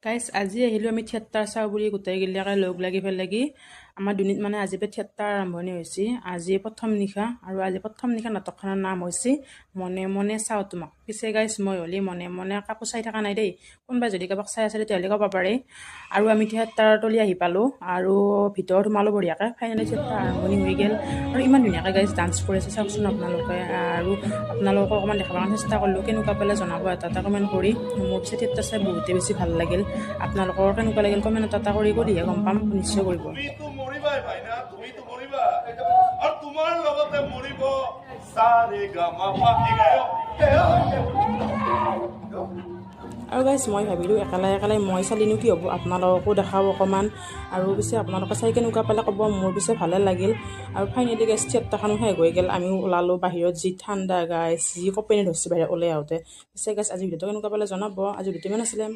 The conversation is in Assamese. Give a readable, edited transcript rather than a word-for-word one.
গাইজ, আজি আহিলোঁ আমি থিয়েটাৰ চাওঁ বুলি গোটেইগিলাকে লগ লাগি পেলাই। আমাৰ দুনিত মানে আজি পৰা থিয়েটাৰ আৰম্ভণি হৈছে। আজি প্ৰথম নিশা আৰু আজি প্ৰথম নিশা নাটকখনৰ নাম হৈছে "মনে মনে চাওঁ তোমাক"। পিছে গাইজ, মই হ'লে মনে মনে কাকো চাই থকা নাই দেই। কোনোবাই যদি কাৰোবাক চাই আছে, তেতিয়াহ'লে ক'ব পাৰে। আৰু আমি থিয়েটাৰ তলি আহি পালোঁ আৰু ভিতৰত সোমালোঁ বঢ়িয়াকৈ। ফাইনেলি থিয়েটাৰ আৰম্ভণি হৈ গ'ল আৰু ইমান ধুনীয়াকৈ গাইজ ডান্স কৰি আছে, চাওকচোন আপোনালোকে। আৰু আপোনালোকক অকণমান দেখাবৰ কাৰণে চেষ্টা কৰিলোঁ। কেনেকুৱা পালে জনাব এটা এটা কমেণ্ট কৰি। মোৰ পিছে থিয়েটাৰ চাই বহুতেই বেছি ভাল লাগিল। আপোনালোকৰ কেনেকুৱা লাগিল কমেণ্ট এটা এটা কৰি কৰিহে গম পাম, নিশ্চয় কৰিব। তুমিতো মৰিবাই ভাইনা, তুমিতো মৰিবা আৰু তোমাৰ লগতে মৰিব সাৰে গামা পা এই গায়ক। আৰু গাইজ, মই ভাবিলোঁ একেলাই একেলাই মই চালিনো কি হ'ব, আপোনালোককো দেখাওঁ অকণমান। আৰু পিছে আপোনালোকে চাই কেনেকুৱা পালে ক'ব। মোৰ পিছে ভালে লাগিল। আৰু ফাইনেলি গাইজ, থিয়েটাৰখনো শেষ হৈ গ'ল, আমিও ওলালোঁ বাহিৰত। যি ঠাণ্ডা গাইজ, যি কঁপনি ধৰিছে বাহিৰত ওলাই আহোঁতে। পিছে গাইজ, আজি ভিডিঅ'টো কেনেকুৱা পালে জনাব। আজি ভিডিঅ'টো ইমান আছিলে।